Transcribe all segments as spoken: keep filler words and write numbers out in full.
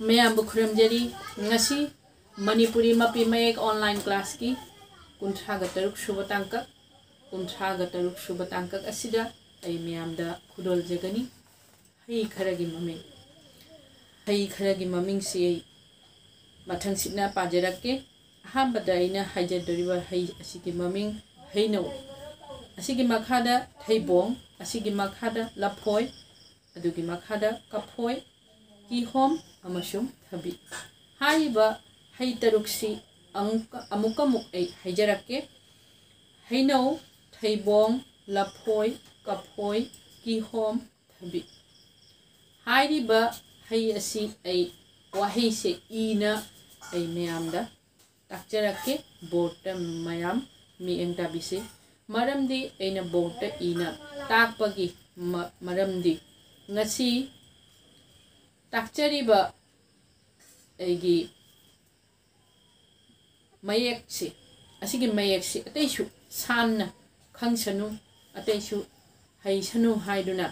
ꯃꯌꯥꯝꯕꯨ ꯈꯨꯔꯨꯝꯖꯔꯤ꯫ ꯉꯁꯤ ꯃꯅꯤꯄꯨꯔꯤ ꯃꯄꯤ ꯃꯌꯦꯛ online classꯀꯤ ꯀꯨꯟꯊ꯭ꯔꯥꯒ ꯇꯔꯨꯛ ꯁꯨꯕ ꯇꯥꯡꯀꯛ, ꯀꯨꯟꯊ꯭ꯔꯥꯒ ꯇꯔꯨꯛ ꯁꯨꯕ ꯇꯥꯡꯀꯛ ꯑꯁꯤꯗ ꯑꯩ ꯃꯌꯥꯝꯗ ꯈꯨꯗꯣꯜꯖꯒꯅꯤ꯫ ꯍꯩ ꯈꯔꯒꯤ ꯃꯃꯤꯡ꯫ ꯍꯩ ꯈꯔꯒꯤ ꯃꯃꯤꯡꯁꯤ ꯑꯩ ꯃꯊꯪꯁꯤꯠꯅ ꯄꯥꯖꯔꯛꯀꯦ꯫ ꯑꯍꯥꯟꯕꯗ ꯑꯩꯅ ꯍꯥꯏꯖꯗꯣꯔꯤꯕ ꯍꯩ ꯑꯁꯤꯒꯤ ꯃꯃꯤꯡ ꯍꯩꯅꯧ, ꯑꯁꯤꯒꯤ ꯃꯈꯥꯗ ꯊꯩꯕꯣꯡ, ꯑꯁꯤꯒꯤ ꯃꯈꯥꯗ ꯂꯐꯣꯏ, ꯑꯗꯨꯒꯤ ꯃꯈꯥꯗ ꯀꯐꯣꯏ, ꯀꯤꯍꯣꯝ ꯑꯃꯁꯨꯡ ꯊꯕꯤ꯫ ꯍꯥꯏꯔꯤꯕ ꯍꯩ ꯇꯔꯨꯛꯁꯤ ꯑꯃꯨꯛꯀ-, ꯑꯃꯨꯛꯀꯃꯨꯛ ꯑꯩ ꯍꯥꯏꯖꯔꯛꯀꯦ꯫ ꯍꯩꯅꯧ, ꯊꯩꯕꯣꯡ, ꯂꯐꯣꯏ, ꯀꯐꯣꯏ, ꯀꯤꯍꯣꯝ, ꯊꯕꯤ꯫ ꯍꯥꯏꯔꯤꯕ ꯍꯩ ꯑꯁꯤ ꯑꯩ ꯋꯥꯍꯩꯁꯦ ꯏꯅ ꯑꯩ ꯃꯌꯥꯝꯗ ꯇꯥꯛꯆꯔꯛꯀꯦ꯫ Boardꯇ ꯃꯌꯥꯝ ꯃꯤꯠꯌꯦꯡ ꯇꯥꯕꯤꯁꯤ꯫ ꯃꯔꯝꯗꯤ ꯑꯩꯅ boardꯇ ꯏꯅ ꯇꯥꯛꯄꯒꯤ ꯃ-, ꯃꯔꯝꯗꯤ ꯉꯁꯤ ꯇꯥꯛꯆꯔꯤꯕ ꯑꯩꯒꯤ ꯃꯌꯦꯛꯁꯤ, ꯑꯁꯤꯒꯤ ꯃꯌꯦꯛꯁꯤ ꯑꯇꯩꯁꯨ ꯁꯥꯟꯅ ꯈꯪꯁꯅꯨ, ꯑꯇꯩꯁꯨ ꯍꯩꯁꯅꯨ ꯍꯥꯏꯗꯨꯅ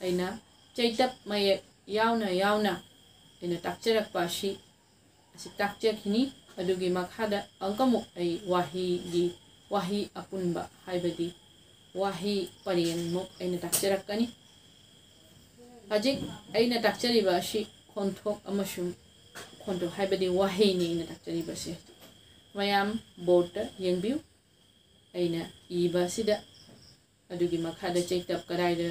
ꯑꯩꯅ ꯆꯩꯇꯞ ꯃꯌꯦꯛ ꯌꯥꯎꯅ ꯌꯥꯎꯅ ꯑꯩꯅ ꯇꯥꯛꯆꯔꯛꯄ ꯑꯁꯤ, ꯑꯁꯤ ꯇꯥꯛꯆꯈꯤꯅꯤ꯫ ꯑꯗꯨꯒꯤ ꯃꯈꯥꯗ ꯑꯃꯨꯛꯀꯃꯨꯛ ꯑꯩ ꯋꯥꯍꯩꯒꯤ, ꯋꯥꯍꯩ ꯑꯄꯨꯟꯕ ꯍꯥꯏꯕꯗꯤ ꯋꯥꯍꯩ ꯄꯔꯦꯡꯃꯨꯛ ꯑꯩꯅ ꯇꯥꯛꯆꯔꯛꯀꯅꯤ꯫ ꯍꯧꯖꯤꯛ ꯑꯩꯅ ꯇꯥꯛꯆꯔꯤꯕ ꯑꯁꯤ ꯈꯣꯟꯊꯣꯛ ꯑꯃꯁꯨꯡ ꯈꯣꯟꯊꯣꯛ ꯍꯥꯏꯕꯗꯤ ꯋꯥꯍꯩꯅꯤ ꯑꯩꯅ ꯇꯥꯛꯆꯔꯤꯕꯁꯦ꯫ ꯃꯌꯥꯝ boardꯇ ꯌꯦꯡꯕꯤꯌꯨ꯫ ꯑꯩꯅ ꯏꯕ ꯑꯁꯤꯗ ꯑꯗꯨꯒꯤ ꯃꯈꯥꯗ ꯆꯩꯇꯞ ꯀꯗꯥꯏꯗ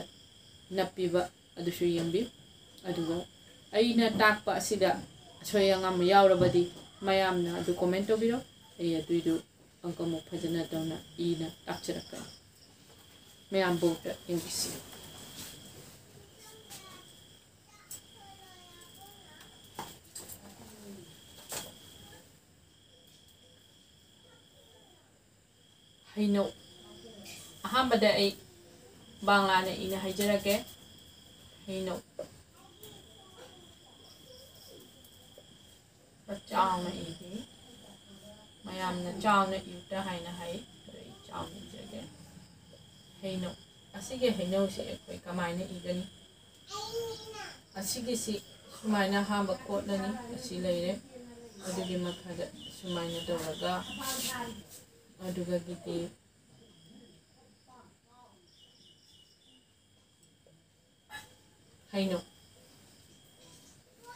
ꯅꯞꯄꯤꯕ ꯑꯗꯨꯁꯨ ꯌꯦꯡꯕꯤꯌꯨ꯫ ꯑꯗꯨꯒ ꯑꯩꯅ ꯇꯥꯛꯄ ꯑꯁꯤꯗ ꯑꯁꯣꯏ ꯑꯉꯥꯝ ꯌꯥꯎꯔꯕꯗꯤ ꯃꯌꯥꯝꯅ ꯑꯗꯨ comment ꯇꯧꯕꯤꯔꯣ꯫ ꯑꯩ ꯑꯗꯨꯏꯗꯨ ꯑꯃꯨꯛꯀꯃꯨꯛ ꯐꯖꯅ ꯇꯧꯅ ꯏꯅ ꯇꯥꯛꯆꯔꯛꯀꯅꯤ꯫ ꯃꯌꯥꯝ boardꯇ ꯌꯦꯡꯕꯤꯁꯤ꯫ ꯍꯩꯅꯧ꯫ ꯑꯍꯥꯟꯕꯗ ꯑꯩ ꯕꯪꯂꯥꯅ ꯏꯅ ꯍꯥꯏꯖꯔꯛꯀꯦ꯫ ꯍꯩꯅꯧ꯫ ꯆꯥꯎꯅ ꯏꯒꯦ꯫ ꯃꯌꯥꯝꯅ ꯆꯥꯎꯅ ꯏꯌꯨꯇ ꯍꯥꯏꯅ ꯍꯥꯏ꯫ ꯑꯗꯣ ꯑꯩ ꯆꯥꯎꯅ ꯏꯖꯒꯦ꯫ ꯍꯩꯅꯧ꯫ ꯑꯁꯤꯒꯤ ꯍꯩꯅꯧꯁꯤ ꯑꯩꯈꯣꯏ ꯀꯃꯥꯏꯅ ꯏꯒꯅꯤ? ꯑꯁꯤꯒꯤꯁꯤ ꯁꯨꯃꯥꯏꯅ ꯑꯍꯥꯟꯕ ꯀꯣꯠꯂꯅꯤ꯫ ꯑꯁꯤ ꯂꯩꯔꯦ꯫ ꯑꯗꯨꯒꯤ ꯃꯈꯥꯗ ꯁꯨꯃꯥꯏꯅ ꯇꯧꯔꯒ, ꯑꯗꯨꯒ ꯒꯤꯗꯤ ꯍꯩꯅꯧ,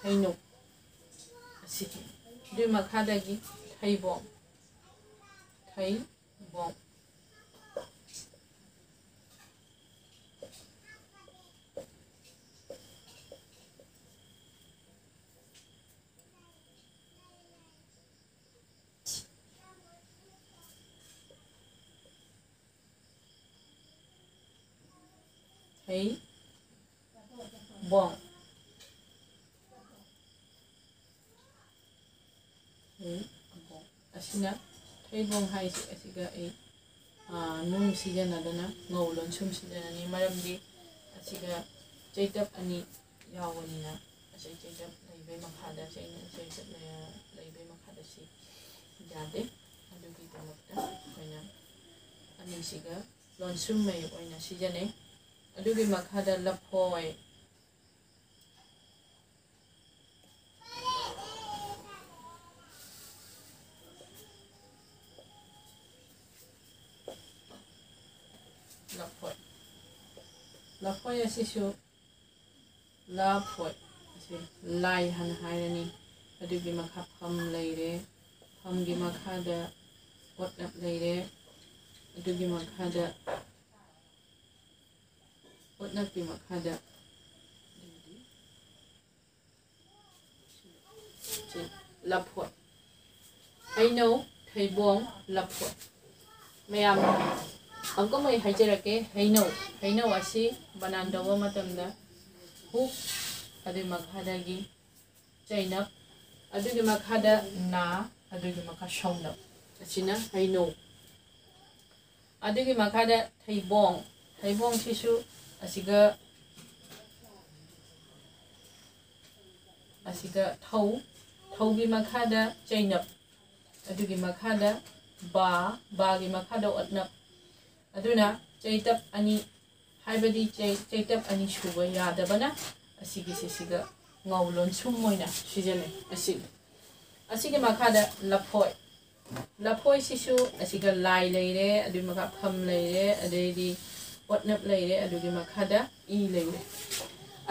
ꯍꯩꯅꯧ ꯑꯁꯤꯗꯤ꯫ ꯑꯗꯨꯒꯤ ꯃꯈꯥꯗꯒꯤ ꯊꯩꯕꯣꯡ, ꯊꯩꯕꯣꯡ꯫ ꯊꯩꯕꯣꯡ꯫ ꯊꯩꯕꯣꯡ꯫ ꯑꯁꯤꯅ ꯊꯩꯕꯣꯡ ꯍꯥꯏꯁꯤ꯫ ꯑꯁꯤꯒ ꯑꯩ, ꯑꯥ, ꯅꯨꯡ ꯁꯤꯖꯤꯟꯅꯗꯅ ꯉꯧ ꯂꯣꯟꯁꯨꯝ ꯁꯤꯖꯤꯟꯅꯅꯤ꯫ ꯃꯔꯝꯗꯤ ꯑꯁꯤꯒ ꯆꯩꯇꯞ ꯑꯅꯤ ꯌꯥꯎꯕꯅꯤꯅ, ꯑꯁꯤ ꯆꯩꯇꯞ ꯂꯩꯕꯩ ꯃꯈꯥꯗ, ꯆꯩꯅ ꯆꯩꯇꯞ ꯂꯩ-, ꯂꯩꯕꯩ ꯃꯈꯥꯗ ꯁꯤ ꯌꯥꯗꯦ꯫ ꯑꯗꯨꯒꯤꯗꯃꯛꯇ ꯑꯩꯈꯣꯏꯅ ꯑꯅꯤꯁꯤꯒ ꯂꯣꯟꯁꯨꯝ ꯃꯌꯦꯛ ꯑꯣꯏꯅ ꯁꯤꯖꯤꯟꯅꯩ꯫ ꯑꯗꯨꯒꯤ ꯃꯈꯥꯗ ꯂꯐꯣꯏ, ꯂꯐꯣꯏ꯫ ꯂꯐꯣꯏ ꯑꯁꯤꯁꯨ ꯂꯐꯣꯏ꯫ ꯑꯁꯤ ꯂꯥꯏ ꯍꯥꯟꯅ ꯍꯥꯏꯔꯅꯤ꯫ ꯑꯗꯨꯒꯤ ꯃꯈꯥ ꯐꯝ ꯂꯩꯔꯦ꯫ ꯐꯝꯒꯤ ꯃꯈꯥꯗ ꯑꯣꯠꯅꯞ ꯂꯩꯔꯦ꯫ ꯑꯗꯨꯒꯤ ꯃꯈꯥꯗ ꯑꯣꯠꯅꯞꯀꯤ ꯃꯈꯥꯗ ꯂꯐꯣꯏ꯫ ꯍꯩꯅꯧ, ꯊꯩꯕꯣꯡ, ꯂꯐꯣꯏ꯫ ꯃꯌꯥꯝ ꯑꯃꯨꯛꯀ ꯑꯩ ꯍꯥꯏꯖꯔꯛꯀꯦ꯫ ꯍꯩꯅꯧ, ꯍꯩꯅꯧ ꯑꯁꯤ ꯕꯅꯥꯟ ꯇꯧꯕ ꯃꯇꯝꯗ ꯍꯨꯛ, ꯑꯗꯨꯒꯤ ꯃꯈꯥꯗꯒꯤ ꯆꯩꯅꯞ, ꯑꯗꯨꯒꯤ ꯃꯈꯥꯗ ꯅꯥ, ꯑꯗꯨꯒꯤ ꯃꯈꯥ ꯁꯧꯅꯞ꯫ ꯑꯁꯤꯅ ꯍꯩꯅꯧ꯫ ꯑꯗꯨꯒꯤ ꯃꯈꯥꯗ ꯊꯩꯕꯣꯡ꯫ ꯊꯩꯕꯣꯡꯁꯤꯁꯨ ꯑꯁꯤꯒ, ꯑꯁꯤꯒ ꯊꯧ, ꯊꯧꯒꯤ ꯃꯈꯥꯗ ꯆꯩꯅꯞ, ꯑꯗꯨꯒꯤ ꯃꯈꯥꯗ ꯕꯥ, ꯕꯥꯒꯤ ꯃꯈꯥꯗ ꯑꯣꯠꯅꯞ꯫ ꯑꯗꯨꯅ ꯆꯩꯇꯞ ꯑꯅꯤ, ꯍꯥꯏꯕꯗꯤ ꯆꯩ-, ꯆꯩꯇꯞ ꯑꯅꯤ ꯁꯨꯕ ꯌꯥꯗꯕꯅ ꯑꯁꯤꯒꯤꯁꯤ ꯁꯤꯒ ꯉꯧ ꯂꯣꯟꯁꯨꯝ ꯑꯣꯏꯅ ꯁꯤꯖꯤꯟꯅꯩ꯫ ꯑꯁꯤ, ꯑꯁꯤꯒꯤ ꯃꯈꯥꯗ ꯂꯐꯣꯏ, ꯂꯐꯣꯏꯁꯤꯁꯨ ꯑꯁꯤꯒ ꯂꯥꯏ ꯂꯩꯔꯦ, ꯑꯗꯨꯒꯤ ꯃꯈꯥ ꯐꯝ ꯂꯩꯔꯦ, ꯑꯗꯩꯗꯤ ꯄꯣꯠꯅꯞ ꯂꯩꯔꯦ, ꯑꯗꯨꯒꯤ ꯃꯈꯥꯗ ꯏ ꯂꯩꯔꯦ꯫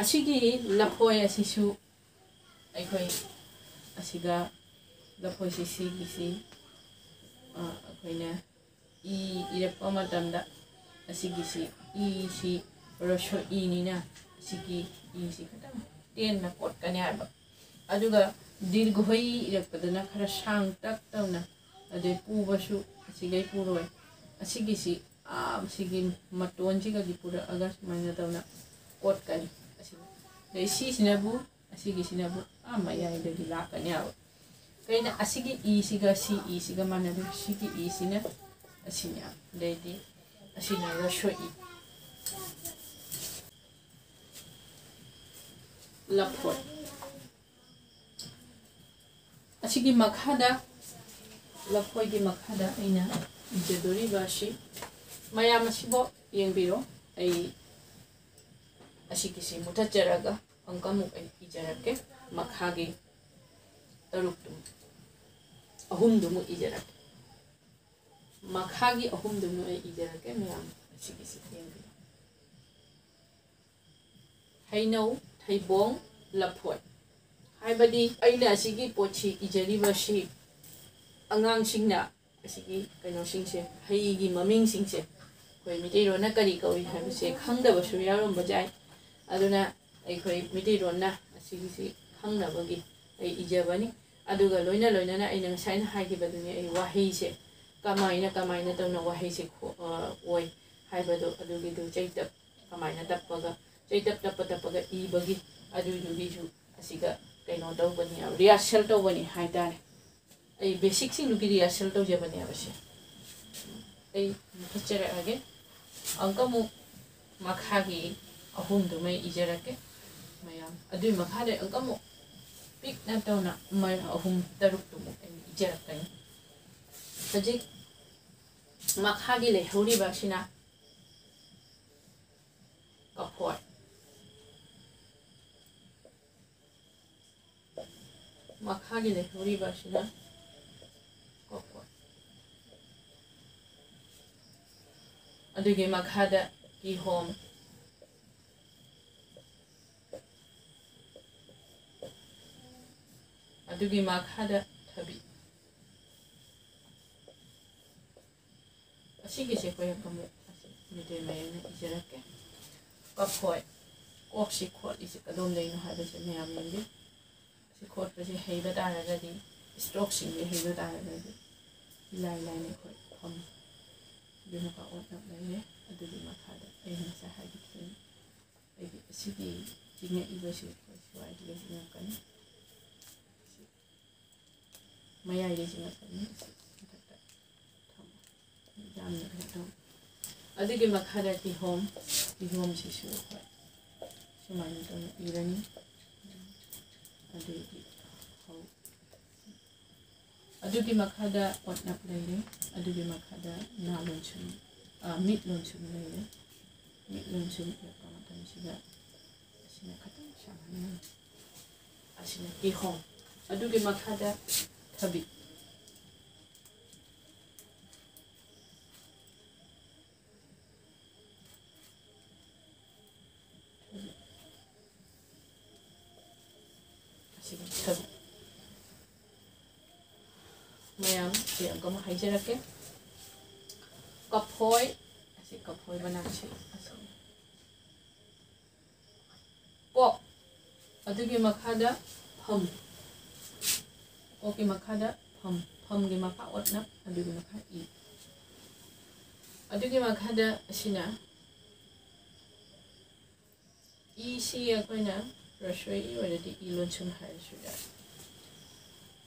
ꯑꯁꯤꯒꯤ ꯂꯐꯣꯏ ꯑꯁꯤꯁꯨ ꯑꯩꯈꯣꯏ ꯑꯁꯤꯒ ꯂꯐꯣꯏꯁꯤ ꯁꯤꯒꯤꯁꯤ, ꯑ, ꯑꯩꯈꯣꯏꯅ ꯏ ꯏꯔꯛꯄ ꯃꯇꯝꯗ ꯑꯁꯤꯒꯤꯁꯤ ꯏꯁꯤ ꯔꯁꯣ ꯏꯅꯤꯅ ꯑꯁꯤꯒꯤ ꯏꯁꯤ ꯈꯤꯇꯪ ꯇꯦꯟꯅ ꯀꯣꯠꯀꯅꯤ ꯍꯥꯏꯕ꯫ ꯑꯗꯨꯒ ꯗꯤꯔꯒꯣꯍꯣꯏ ꯏꯔꯛꯄꯗꯅ ꯈꯔ ꯁꯥꯡ ꯇꯛ ꯇꯧꯅ, ꯑꯗꯩ ꯄꯨꯕꯁꯨ ꯑꯁꯤꯈꯩ ꯄꯨꯔꯣꯏ꯫ ꯑꯁꯤꯒꯤꯁꯤ, ꯑꯥ, ꯁꯤꯒꯤ ꯃꯇꯣꯟꯁꯤꯒꯗꯤ ꯄꯨꯔꯛꯑꯒ ꯁꯨꯃꯥꯏꯅ ꯇꯧꯅ ꯀꯣꯠꯀꯅꯤ꯫ ꯑꯁꯤ, ꯑꯗꯩ ꯁꯤꯁꯤꯅꯕꯨ, ꯑꯁꯤꯒꯤꯁꯤꯅꯕꯨ ꯑꯥ ꯃꯌꯥꯏꯗꯒꯤ ꯂꯥꯛꯀꯅꯤ ꯍꯥꯏꯕ꯫ ꯀꯩꯅ ꯑꯁꯤꯒꯤ ꯏꯁꯤꯒ ꯁꯤ ꯏꯁꯤꯒ ꯃꯥꯟꯅꯗꯦ꯫ ꯁꯤꯒꯤ ꯏꯁꯤꯅ ꯑꯁꯤꯅꯤ ꯍꯥꯏꯕ꯫ ꯑꯗꯩꯗꯤ ꯑꯁꯤꯅ ꯔꯁꯣꯏ ꯏ꯫ ꯂꯐꯣꯏ꯫ ꯑꯁꯤꯒꯤ ꯃꯈꯥꯗ, ꯂꯐꯣꯏꯒꯤ ꯃꯈꯥꯗ ꯑꯩꯅ ꯏꯖꯗꯣꯔꯤꯕ ꯑꯁꯤ, ꯃꯌꯥꯝ ꯑꯁꯤꯕꯨ ꯌꯦꯡꯕꯤꯔꯣ꯫ ꯑꯩ ꯑꯁꯤꯒꯤꯁꯤ ꯃꯨꯊꯠꯆꯔꯒ ꯑꯃꯨꯛꯀ ꯑꯃꯨꯛ ꯑꯩ ꯏꯖꯔꯛꯀꯦ꯫ ꯃꯈꯥꯒꯤ ꯇꯔꯨꯛꯇꯨ, ꯑꯍꯨꯝꯗꯨꯃꯨꯛ ꯏꯖꯔꯛꯀꯦ꯫ ꯃꯈꯥꯒꯤ ꯑꯍꯨꯝꯗꯨꯃꯨꯛ ꯑꯩ ꯏꯖꯔꯛꯀꯦ ꯃꯌꯥꯝ꯫ ꯑꯁꯤꯒꯤꯁꯤ ꯌꯦꯡꯕꯤꯌꯨ꯫ ꯍꯩꯅꯧ, ꯊꯩꯕꯣꯡ, ꯂꯐꯣꯏ꯫ ꯍꯥꯏꯕꯗꯤ ꯑꯩꯅ ꯑꯁꯤꯒꯤ ꯄꯣꯠꯁꯤ ꯏꯖꯔꯤꯕꯁꯤ ꯑꯉꯥꯡꯁꯤꯡꯅ ꯑꯁꯤꯒꯤ ꯀꯩꯅꯣꯁꯤꯡꯁꯦ, ꯍꯩꯒꯤ ꯃꯃꯤꯡꯁꯤꯡꯁꯦ ꯑꯩꯈꯣꯏ ꯃꯤꯇꯩꯂꯣꯟꯅ ꯀꯔꯤ ꯀꯧꯏ ꯍꯥꯏꯕꯁꯦ ꯈꯪꯗꯕꯁꯨ ꯌꯥꯎꯔꯝꯕ ꯌꯥꯏ꯫ ꯑꯗꯨꯅ ꯑꯩꯈꯣꯏ ꯃꯤꯇꯩꯂꯣꯟꯅ ꯑꯁꯤꯒꯤꯁꯤ ꯈꯪꯅꯕꯒꯤ ꯑꯩ ꯏꯖꯕꯅꯤ꯫ ꯑꯗꯨꯒ ꯂꯣꯏꯅ ꯂꯣꯏꯅꯅ ꯑꯩꯅ ꯉꯁꯥꯏꯅ ꯍꯥꯏꯈꯤꯕꯗꯨꯅꯤ, ꯑꯩ ꯋꯥꯍꯩꯁꯦ ꯀꯃꯥꯏꯅ, ꯀꯃꯥꯏꯅ ꯇꯧꯅ ꯋꯥꯍꯩꯁꯦ ꯈꯣ-, ꯑ, ꯑꯣꯏ ꯍꯥꯏꯕꯗꯣ, ꯑꯗꯨꯒꯤꯗꯨ ꯆꯩꯇꯞ ꯀꯃꯥꯏꯅ ꯇꯞꯄꯒ, ꯆꯩꯇꯞ ꯇꯞꯄ ꯇꯞꯄꯒ ꯏꯕꯒꯤ ꯑꯗꯨꯏꯗꯨꯒꯤꯁꯨ ꯑꯁꯤꯒ ꯀꯩꯅꯣ ꯇꯧꯕꯅꯤ, ꯔꯤꯍꯥꯔꯁꯦꯜ ꯇꯧꯕꯅꯤ ꯍꯥꯏꯇꯥꯔꯦ꯫ ꯑꯩ ꯕꯦꯁꯤꯛꯁꯤꯡꯗꯨꯒꯤ ꯔꯤꯍꯥꯔꯁꯦꯜ ꯇꯧꯖꯕꯅꯦꯕ ꯁꯦ꯫ ꯑꯩ ꯃꯨꯊꯠꯆꯔꯛꯑꯒꯦ꯫ ꯑꯃꯨꯛꯀ ꯑꯃꯨꯛ ꯃꯈꯥꯒꯤ ꯑꯍꯨꯝꯗꯨꯃ ꯏꯖꯔꯛꯀꯦ ꯃꯌꯥꯝ꯫ ꯑꯗꯨꯏ ꯃꯈꯥꯗ ꯑꯃꯨꯛꯀ ꯑꯃꯨꯛ ꯄꯤꯛꯅ ꯇꯧꯅ ꯃ-, ꯑꯍꯨꯝ ꯇꯔꯨꯛꯇꯨꯃꯨꯛ ꯑꯩ ꯏꯖꯔꯛꯀꯅꯤ꯫ ꯍꯧꯖꯤꯛ ꯃꯈꯥꯒꯤ ꯂꯩꯍꯧꯔꯤꯕ ꯑꯁꯤꯅ ꯀꯐꯣꯏ꯫ ꯃꯈꯥꯒꯤ ꯂꯩꯍꯧꯔꯤꯕ ꯑꯁꯤꯅ ꯀꯣꯀꯣ꯫ ꯑꯗꯨꯒꯤ ꯃꯈꯥꯗ ꯀꯤꯍꯣꯝ꯫ ꯑꯗꯨꯒꯤ ꯃꯈꯥꯗ ꯊꯕꯤ꯫ ꯑꯁꯤꯒꯤꯁꯦ ꯑꯩꯈꯣꯏ ꯑꯃꯨꯛ ꯃꯩꯇꯩ ꯃꯌꯦꯛꯅ ꯏꯖꯔꯛꯀꯦ꯫ ꯀꯐꯣꯏ꯫ ꯀꯣꯛꯁꯤ ꯈꯣꯠꯂꯤꯁꯦ ꯀꯗꯣꯝꯗꯩꯅꯣ ꯍꯥꯏꯕꯁꯦ ꯃꯌꯥꯝ ꯌꯦꯡꯕꯤꯌꯨ꯫ ꯁꯤ ꯈꯣꯠꯄꯁꯦ ꯍꯩꯕ ꯇꯥꯔꯒꯗꯤ, ꯁ꯭ꯇ꯭ꯔꯣꯛꯁꯤꯡꯁꯦ ꯍꯩꯕ ꯇꯥꯔꯒꯗꯤ ꯏꯂꯥꯏ ꯂꯥꯏꯅ ꯑꯩꯈꯣꯏ ꯐꯝ꯫ ꯑꯗꯨꯅ ꯑꯣꯠꯅꯞ ꯂꯩꯔꯦ꯫ ꯑꯗꯨꯒꯤ ꯃꯈꯥꯗ ꯑꯩꯅ ꯉꯁꯥꯏ ꯍꯥꯏꯈꯤꯕꯗꯨꯅꯤ, ꯑꯩꯒꯤ ꯑꯁꯤꯒꯤ ꯆꯤꯡꯉꯛꯏꯕꯁꯤ ꯑꯩꯈꯣꯏ ꯁ꯭ꯋꯥꯏꯗꯒꯤ ꯆꯤꯡꯉꯛꯀꯅꯤ꯫ ꯃꯌꯥꯏꯗ ꯆꯤꯡꯉꯛꯀꯅꯤ꯫ ꯑꯁꯤ ꯃꯊꯛꯇ ꯊꯝꯃꯣ꯫ ꯌꯥꯝꯅ ꯀꯩꯅꯣ ꯇꯧ꯫ ꯑꯗꯨꯒꯤ ꯃꯈꯥꯗ ꯀꯤꯍꯣꯝ꯫ ꯀꯤꯍꯣꯝꯁꯤꯁꯨ ꯑꯩꯈꯣꯏ ꯁꯨꯃꯥꯏꯅ ꯇꯧꯅ ꯏꯔꯅꯤ꯫ ꯑꯗꯨꯒꯤ ꯍꯧ-, ꯑꯗꯨꯒꯤ ꯃꯈꯥꯗ ꯑꯣꯠꯅꯞ ꯂꯩꯔꯦ꯫ ꯑꯗꯨꯒꯤ ꯃꯈꯥꯗ ꯅꯥ ꯂꯣꯟꯁꯨꯝ, ꯑ, ꯃꯤꯠ ꯂꯣꯟꯁꯨꯝ ꯂꯩꯔꯦ꯫ ꯃꯤꯠ ꯂꯣꯟꯁꯨꯝ ꯏꯔꯛꯄ ꯃꯇꯝꯁꯤꯗ ꯑꯁꯤꯅ ꯈꯤꯇꯪ ꯁꯥꯡꯍꯟꯒꯅꯤ꯫ ꯑꯁꯤꯅ ꯀꯤꯍꯣꯝ꯫ ꯑꯗꯨꯒꯤ ꯃꯈꯥꯗ ꯊꯕꯤ꯫ ꯑꯁꯤꯒꯤ ꯊꯕꯤ꯫ ꯃꯌꯥꯝ ꯁꯤ ꯑꯃꯨꯛꯀ ꯑꯃꯨꯛ ꯍꯥꯏꯖꯔꯛꯀꯦ꯫ ꯀꯐꯣꯏ꯫ ꯑꯁꯤ ꯀꯐꯣꯏ ꯃꯅꯥꯁꯤ꯫ ꯑꯁꯤ꯫ ꯀꯣꯛ꯫ ꯑꯗꯨꯒꯤ ꯃꯈꯥꯗ ꯐꯝ꯫ ꯀꯣꯛꯀꯤ ꯃꯈꯥꯗ ꯐꯝ꯫ ꯐꯝꯒꯤ ꯃꯈꯥ ꯑꯣꯠꯅꯞ꯫ ꯑꯗꯨꯒꯤ ꯃꯈꯥ ꯏ꯫ ꯑꯗꯨꯒꯤ ꯃꯈꯥꯗ ꯑꯁꯤꯅ ꯏꯁꯤ ꯑꯩꯈꯣꯏꯅ ꯍ꯭ꯔꯁ꯭ꯋ ꯏ ꯑꯣꯏꯔꯗꯤ ꯏ ꯂꯣꯟꯁꯨꯝ ꯍꯥꯏꯔꯁꯨ ꯌꯥꯏ꯫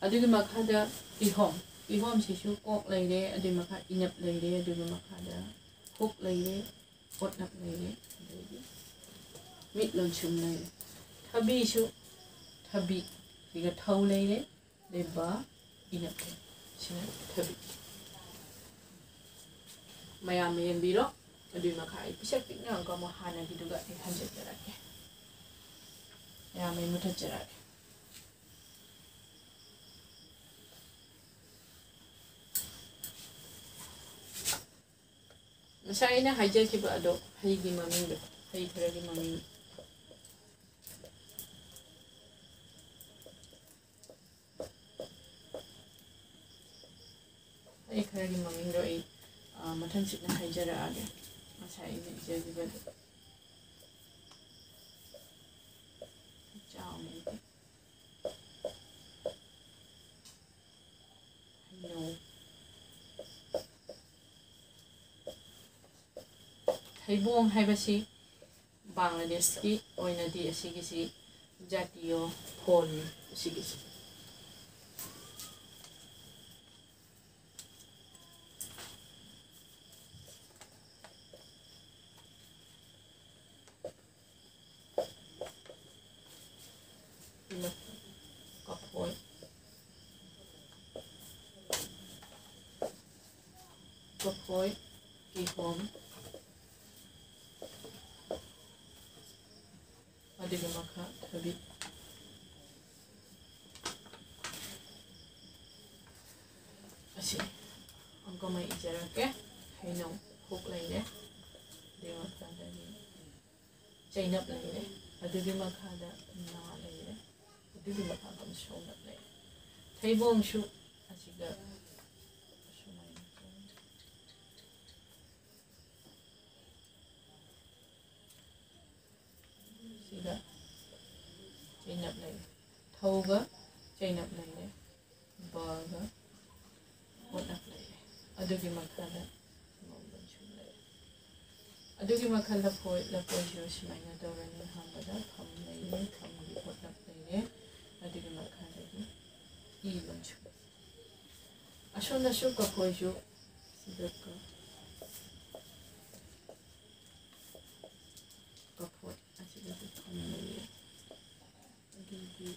ꯑꯗꯨꯒꯤ ꯃꯈꯥꯗ ꯀꯤꯍꯣꯝ꯫ ꯀꯤꯍꯣꯝꯁꯤꯁꯨ ꯀꯣꯛ ꯂꯩꯔꯦ, ꯑꯗꯨꯒꯤ ꯃꯈꯥ ꯏꯅꯞ ꯂꯩꯔꯦ, ꯑꯗꯨꯒꯤ ꯃꯈꯥꯗ ꯍꯨꯛ ꯂꯩꯔꯦ, ꯑꯣꯠꯅꯞ ꯂꯩꯔꯦ, ꯑꯗꯩꯗꯤ ꯃꯤꯠ ꯂꯣꯟꯁꯨꯝ ꯂꯩꯔꯦ꯫ ꯊꯕꯤꯁꯨ ꯊꯕꯤ, ꯁꯤꯒ ꯊꯧ ꯂꯩꯔꯦ, ꯂꯩꯕ ꯏꯅꯞ ꯂꯩꯔꯦ꯫ ꯁꯤꯅ ꯊꯕꯤ꯫ ꯃꯌꯥꯝꯅ ꯌꯦꯡꯕꯤꯔꯣ꯫ ꯑꯗꯨꯒꯤ ꯃꯈꯥ ꯑꯩ ꯄꯤꯁꯛ ꯄꯤꯛꯅ ꯑꯃꯨꯛꯀ ꯑꯃꯨꯛ ꯍꯥꯟꯅꯒꯤꯗꯨꯒ ꯑꯩ ꯍꯟꯖꯤꯟꯖꯔꯛꯀꯦ꯫ ꯃꯌꯥꯝ ꯑꯩ ꯃꯨꯊꯠꯆꯔꯛꯑꯒꯦ꯫ ꯉꯁꯥꯏ ꯑꯩꯅ ꯍꯥꯏꯖꯈꯤꯕ ꯑꯗꯣ, ꯍꯩꯒꯤ ꯃꯃꯤꯡꯗꯣ, ꯍꯩ ꯈꯔꯒꯤ ꯃꯃꯤꯡ꯫ ꯍꯩ ꯈꯔꯒꯤ ꯃꯃꯤꯡꯗꯣ ꯑꯩ, ꯑ, ꯃꯊꯪ ꯁꯤꯠꯅ ꯍꯥꯏꯖꯔꯛꯑꯒꯦ꯫ ꯉꯁꯥꯏ ꯑꯩꯅ ꯏꯖꯈꯤꯕꯗꯣ꯫ ꯆꯥꯎꯅ ꯏꯒꯦ꯫ ꯍꯩꯅꯧ꯫ ꯊꯩꯕꯣꯡ ꯍꯥꯏꯕꯁꯤ ꯕꯪꯒ꯭ꯂꯥꯗꯦꯁꯀꯤ ꯑꯣꯏꯅꯗꯤ ꯑꯁꯤꯒꯤꯁꯤ ꯖꯥꯇꯤꯌꯣ ꯐꯣꯟꯅꯤ꯫ ꯑꯁꯤꯒꯤꯁꯤ꯫ ꯀꯐꯣꯏ꯫ ꯀꯐꯣꯏ, ꯀꯤꯍꯣꯝ, ꯑꯗꯨꯒꯤ ꯃꯈꯥ ꯊꯕꯤ꯫ ꯑꯁꯤ ꯑꯃꯨꯛꯀ ꯑꯃ ꯏꯖꯔꯛꯀꯦ꯫ ꯍꯩꯅꯧ, ꯍꯣꯛ ꯂꯩꯔꯦ꯫ ꯑꯗꯨꯒꯤ ꯃꯈꯥꯗꯒꯤ ꯆꯩꯅꯞ ꯂꯩꯔꯦ꯫ ꯑꯗꯨꯒꯤ ꯃꯈꯥꯗ ꯉꯥ ꯂꯩꯔꯦ꯫ ꯑꯗꯨꯒꯤ ꯃꯈꯥꯗ ꯑꯃꯨꯛ ꯁꯣꯝꯂꯞ ꯂꯩꯔꯦ꯫ ꯊꯩꯕꯣꯡꯁꯨ ꯑꯁꯤꯒ ꯑꯁꯨꯃꯥꯏꯅ ꯁꯤꯒ ꯆꯩꯅꯞ ꯂꯩꯔꯦ꯫ ꯊꯧꯒ ꯆꯩꯅꯞ ꯂꯩꯔꯦ꯫ ꯕꯒ ꯑꯣꯠꯅꯞ ꯂꯩꯔꯦ꯫ ꯑꯗꯨꯒꯤ ꯃꯈꯥꯗ ꯉꯧꯕꯁꯨ ꯂꯩꯔꯦ꯫ ꯑꯗꯨꯒꯤ ꯃꯈꯜ ꯂꯐꯣꯏ, ꯂꯐꯣꯏꯁꯨ ꯁꯨꯃꯥꯏꯅ ꯇꯧꯔꯅꯤ꯫ ꯑꯍꯥꯟꯕꯗ ꯐꯝ ꯂꯩꯔꯦ, ꯐꯝꯒꯤ ꯑꯣꯠꯅꯞ ꯂꯩꯔꯦ꯫ ꯑꯗꯨꯒꯤ ꯃꯈꯥꯗꯒꯤ ꯏ ꯂꯣꯟꯁꯨ꯫ ꯑꯁꯣꯝꯗꯁꯨ ꯀꯐꯣꯏꯁꯨ ꯁꯤꯗ ꯀ-, ꯀꯐꯣꯏ ꯑꯁꯤꯗꯁꯨ ꯐꯝ ꯂꯩꯔꯦ꯫ ꯑꯗꯨꯒꯤ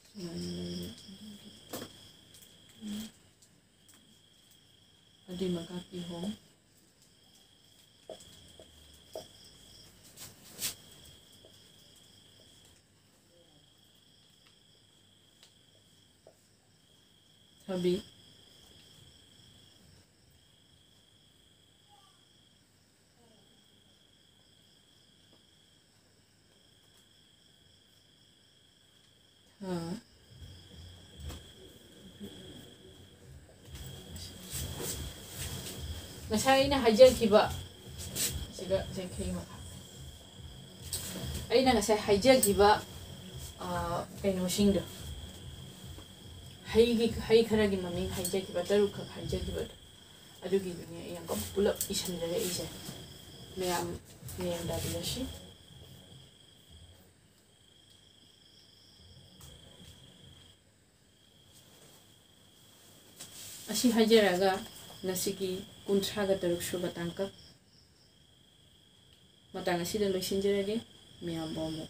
ꯁꯨꯃꯥꯏꯅ ꯂꯩꯔꯦ꯫ ꯑꯗꯨꯒꯤ, ꯎꯝ꯫ ꯑꯗꯨꯏ ꯃꯈꯥ ꯀꯤꯍꯣꯝ꯫ ꯊꯕꯤ꯫ ꯑꯥ꯫ ꯉꯁꯥꯏ ꯑꯩꯅ ꯍꯥꯏꯖꯈꯤꯕ, ꯁꯤꯒ ꯆꯩꯈꯩ ꯃꯈꯥ꯫ ꯑꯩꯅ ꯉꯁꯥꯏ ꯍꯥꯏꯖꯈꯤꯕ, ꯑꯥ, ꯀꯩꯅꯣꯁꯤꯡꯗꯣ, ꯍꯩꯒꯤ, ꯍꯩ ꯈꯔꯒꯤ ꯃꯃꯤꯡ ꯍꯥꯏꯖꯈꯤꯕ, ꯇꯔꯨꯛꯈꯛ ꯍꯥꯏꯖꯈꯤꯕꯗꯣ, ꯑꯗꯨꯒꯤꯗꯨꯅꯦ ꯑꯩ ꯑꯃꯨꯛꯀ ꯄꯨꯂꯞ ꯏꯁꯤꯟꯖꯔꯛꯏꯁꯦ꯫ ꯃꯌꯥꯝ ꯃꯌꯥꯝ ꯇꯥꯕꯤꯔꯁꯤ꯫ ꯑꯁꯤ ꯍꯥꯏꯖꯔꯒ ꯉꯁꯤꯒꯤ ꯀꯨꯟꯊ꯭ꯔꯥꯒ ꯇꯔꯨꯛ ꯁꯨꯕ ꯇꯥꯡꯀꯛ ꯃꯇꯥꯡ ꯑꯁꯤꯗ ꯂꯣꯏꯁꯤꯟꯖꯔꯒꯦ꯫ ꯃꯌꯥꯝꯕꯨ ꯑꯃꯨꯛ